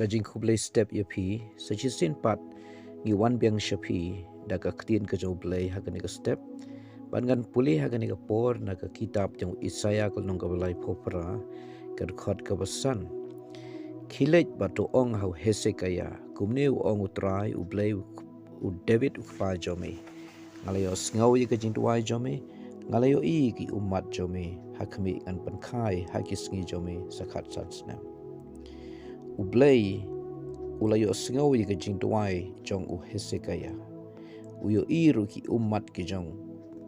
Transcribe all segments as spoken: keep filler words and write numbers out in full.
Ka jingkhublei step ïa phi, sa shisien pat ngi wan biang sha phi da ka ktien ka jong U Blei ha kane ka step. Ban ngan pule ha kane ka por na ka kitab jong u Isaiah ka lynnong kaba laiphew phra, ka dkhot kaba san. Khie leit bad to ong ha u Hesekiah, kumne u ong U Trai U Blei, u David u kpa jong me. Nga la ïohsngew ïa ka jingduwai jong me, nga la ïohi ïa ki ummat jong me, ha khmih ngan pynkha ha ki sngi jong me sa khatsan snem. U Blei u la ïohsngew ïa ka jingduwai jong u Hesekiah. U ïohi ruh ki ummat ki jong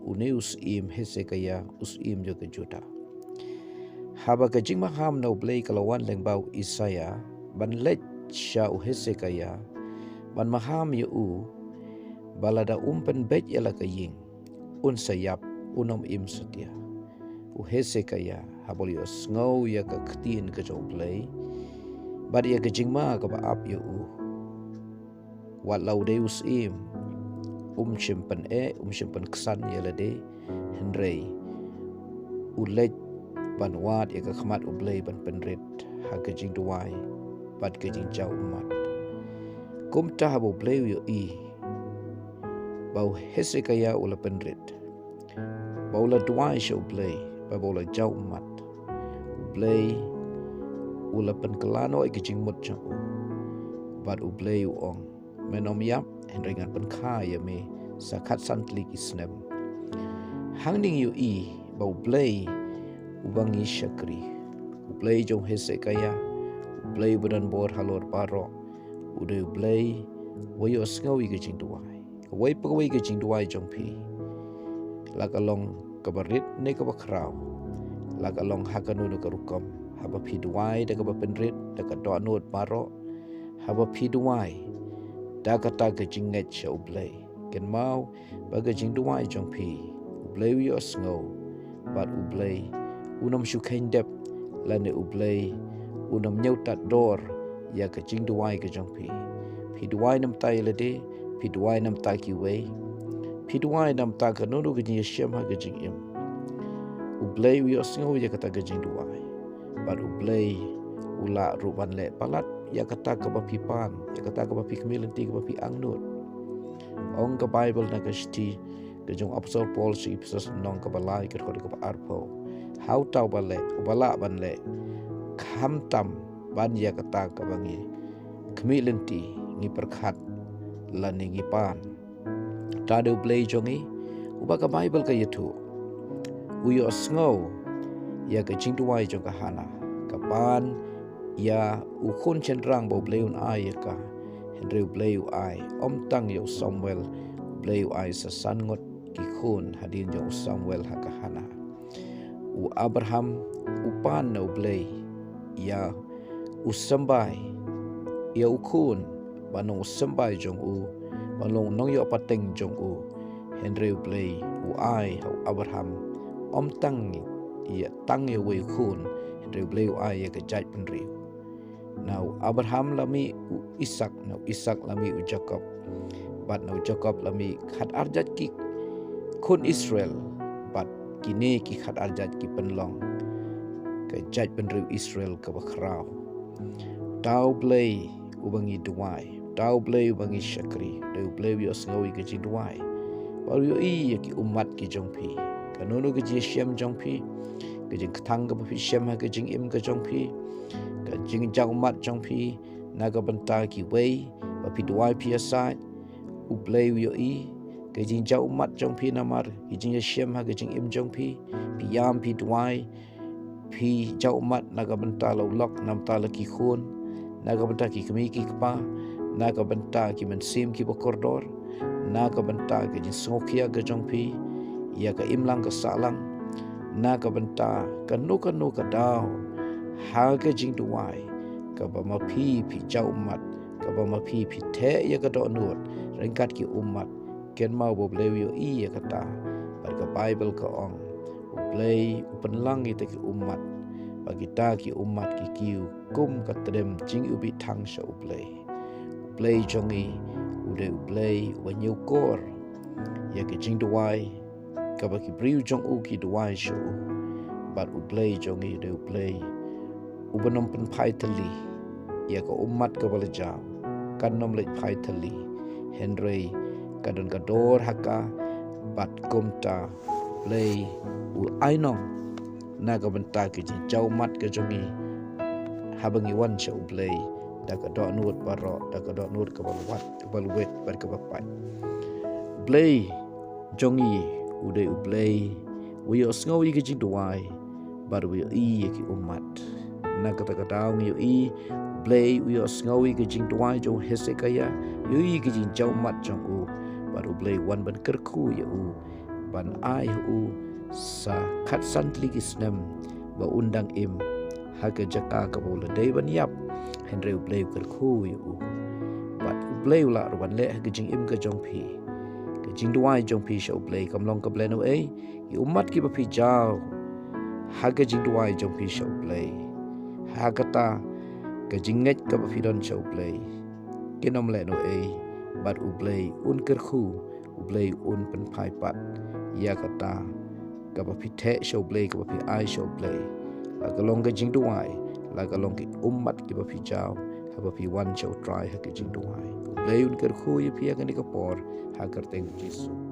une u syiem Hesekiah, u syiem jong ka Judah. Haba ka jingmaham na U Blei ka la wan lyngba u Isaiah ban leit sha u Hesekiah, ban maham ïa u ba lada um pynbeit ïa la ka ïing, un sa ïap, un ym im satia. U Hesekiah haba u la ïohsngew ïa ka ktien ka jong U Blei bad ïa ka jingma kaba ap ïa u, wat la u dei u syiem, um shym pyneh, um shym pynksan ïa lade, hynrei u leit ban wad ïa ka khmat U Blei ban pynrit ha ka jingduwai bad ka jingjaw ummat. Kumta haba U Blei u ïohi ba u Hesekiah u la pynrit, ba u la duwai sha U Blei, ba, ba u la jaw ummat, U Blei u la pynkylla noh ïa ka jingmut jong u. Bad U Blei u ong, men ym ïap, hynrei ngan pynkha ïa me sa khatsan tylli ki snem. Hangne ngi ïohi ba U Blei uba ngi shakri, U Blei jong u Hesekiah, U Blei uba don bor halor baroh, u dei U Blei uba ïohsngew ïa ka jingduwai. Kawei pa kawei ka jingduwai jong phi, la ka long kaba rit ne kaba khraw, la ka long ha kano kano ka rukom, haba phi duwai da kaba pynrit, da ka dohnud baroh, haba phi duwai da kata ka jingngeit sha U Blei, kynmaw ba ka jingduwai jong phi U Blei u ïohsngew, bad U Blei un ym shu kheiñ dep, lane U Blei un ym ñiewtat dor ïa ka jingduwai ka jong phi. Phi duwai namar ïa lade, phi duwai namar kiwei, phi duwai namar kano kano ka jingïashem ha ka jingim, U Blei u ïohsngew ïa kata ka jingduwai. Bad U Blei u lah ruh ban leh palat ïa kata kaba phi pan, ïa kata kaba phi khmih lynti, kaba phi angnud. Ong ka Baibl na ka shithi ka jong u Apostol Paul sha ki Ephesus lynnong kaba lai, ka dkhot kaba arphew, ha uta uba leh, uba lah ban leh, khamtam ban ïa kata kaba ngi khmih lynti, ngi pyrkhat, lane ngi pan. Uta dei U Blei jong ngi, uba ka Baibl ka ïathuh, u ïohsngew ïa ka jingduwai jong ka Hannah, ka pan ïa u khun shynrang ba U Blei un ai ïa ka. Hynrei U Blei u ai ym tang ïa u Samuel, U Blei u ai sa san ngut ki khun hadien jong u Samuel ha ka Hannah. U Abraham u pan na U Blei ïa u symbai, ïa u khun, ban long u symbai jong u, ban long u nongïoh pateng jong u. Hynrei U Blei u ai ha u Abraham ym tang ïa, tang ïa uwei u khun, hynrei U Blei u ai ïa ka jaitbynriew. Na u Abraham la mih u Isak, na u Isak la mih u Jakob, bad na u Jakob la mih khatar jait ki khun Israel, bad kine ki khatar jait ki pynlong ka jaitbynriew Israel kaba khraw. Uta U Blei uba ngi duwai, uta U Blei uba ngi shakri, u dei U Blei u ïohsngew ïa ka jingduwai, bad u ïohi ïa ki ummat ki jong phi, kano kano ka jingïashem jong phi, ka jingkthang kaba phi shem ha ka jingim ka jong phi, ka jingjaw ummat jong phi na ka bynta kiwei ba phi duwai phi ïasaid. U Blei u ïohi ka jingjaw ummat jong phi namar ki jingïashem ha ka jingim jong phi. Phi ïam phi duwai, phi jaw ummat na ka bynta la u lok, na ka bynta la ki khun, na ka bynta ki kmie ki kpa, na ka bynta ki mynsiem kiba kordor, na ka bynta ka jingsngewkhia ka jong phi ïa ka imlang ka sahlang, na ka bynta kano kano ka daw ha ka jingduwai kaba ma phi phi jaw ummat, kaba ma phi phi theh ïa ka dohnud ryngkat ki ummat. Kynmaw ba U Blei u ïohi ïa kata. Bad ka Baibl ka ong, U Blei u pynlang ïa kita ki ummat, ba kita ki ummat ki kiew kum ka tdem jingïohi thang sha U Blei. U Blei jong ngi u dei U Blei uba ñiewkor ïa ka jingduwai kaba ki briew jong u ki duwai sha u. Bad U Blei jong ngi u dei U Blei uba ym pynphai thylli, ïa ka ummat kaba la jaw, kan ym leit phai thylli, hynrei ka don ka dor ha ka, bad kumta Blei u ai nong na ka bynta ka jingjaw mat ka jong ngi, haba ngi wan sha U Blei da ka dohnud baroh, da ka dohnud kaba lwet, kaba lwet bad kaba pait. Blei jong ngi u dei U Blei u ïohsngew ïa ki jingduwai bad u ïohi ïa ki ummat. Na kata ka daw ngi ïohi U Blei u ïohsngew ïa ki jingduwai jong u Hesekiah, u ïohi ïa ki jingjaw mat jong u, bad U Blei u wan ban kyrkhu ïa u, ban ai ha u sa khatsan tylli ki snem ba un dang im ha ka jaka kaba u la dei ban ïap, hynrei U Blei u kyrkhu ïa u. Bad U Blei u lah ruh ban leh ha ka jingim ka jong phi. Ka jingduwai jong phi sha U Blei kam long kaba lehnohei, ki ummat kiba phi jaw ha ka jingduwai jong phi sha U Blei, ha kata ka jingngeit kaba phi don sha U Blei, kin ym lehnohei, bad U Blei un kyrkhu, U Blei un pynphai pat ïa kata kaba phi theh sha U Blei, kaba phi ai sha U Blei, la ka long ka jingduwai, la ka long ki ummat kiba phi jaw, haba phi wan sha U Trai ha ka jingduwai. U Blei un kyrkhu ïa phi ha kane ka por, ha ka kyrteng U Jisu.